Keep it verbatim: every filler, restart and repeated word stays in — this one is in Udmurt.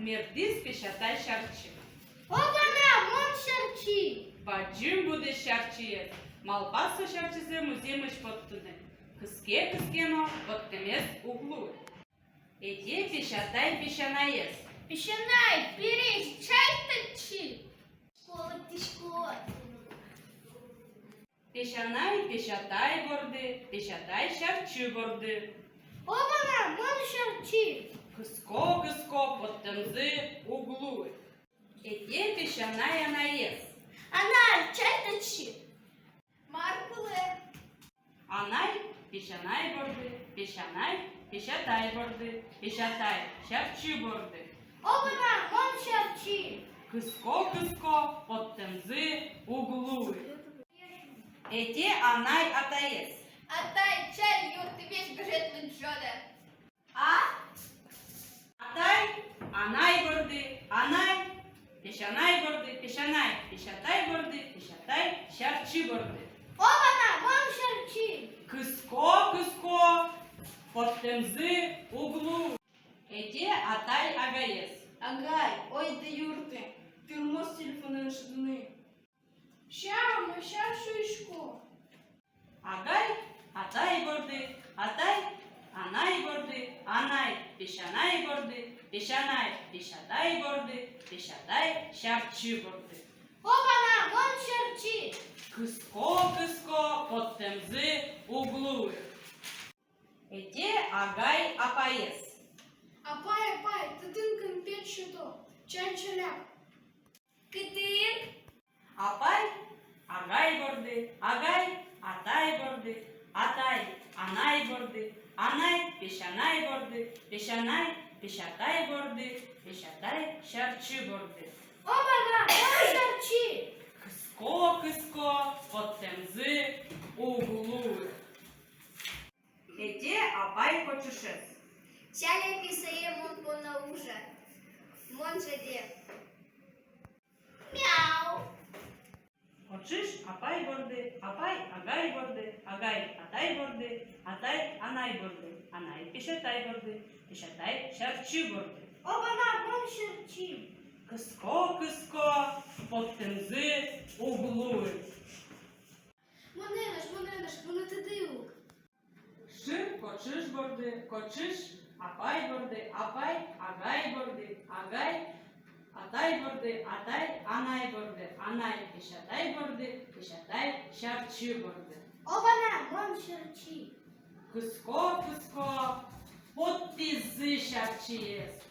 Бертӥз песятай сярчы. Опана, мон сярчы! Бадӟым будӥз сярчыез. Малпаз со сярчызэ музъемысь поттыны. Кыске-кыске но, поттэмез уг луы. Эте песятай песянаез. Песянай, пересь, чай татчы! Колыктӥсько. Песянай песятай борды, песятай сярчы борды. Опана, мон сярчы! Кыско-кыско, поттэмзы уг луы. Эте песянай анаез. Анай, чай татчы! Мар кулэ? Анай песянай борды, песянай песятай борды, песятай сярчы борды. Опана, мон сярчы! Кыско-кыско, поттэмзы уг луы. Эте анай атаез. Атай, чай юрттӥське, гажет лыдӟоды. А? Атай анай борды, анай песянай борды, песянай песятай борды, песятай сярчы борды. Опана, мон сярчы! Кыско-кыско, поттэмзы уг луы. Эте атай агаез. Агай, ойдо юртэ, тырмоз телефонэн шудыны. Сям, ма сям шуисько. Агай атай борды, атай анай борды, анай песянай борды, песянай песятай борды, песятай сярчы борды. Опана, мон сярчы! Кыско-кыско, поттэмзы уг луы. Эте агай апаез. Апай, апай, татын кымпет сёто, чай чаляк. Кытын? Апай агай борды, агай атай борды, атай анай борды, анай песянай борды, песянай песятай борды, песятай сярчы борды. Опана, мон сярчы! Кыско-кыско, поттэмзы уг луы. Эте апай кочышез. Чаляк, пе, сое мон понна ужа. Мон жаде. Мяу. Кочыш апай борды, апай агай борды, агай атай борды, атай анай борды, анай песятай борды, песятай сярчы борды. Опана, мон сярчы! Кыско-кыско, поттэмзы уг луы. Монэ нош, монэ нош, монэ тыды ук. Шыр кочыш борды, кочыш апай борды, апай агай борды, агай атай борды, атай анай борды, анай песятай борды, песятай сярчы борды. Опана, мон сярчы! Кыско-кыско, поттӥзы сярчыез.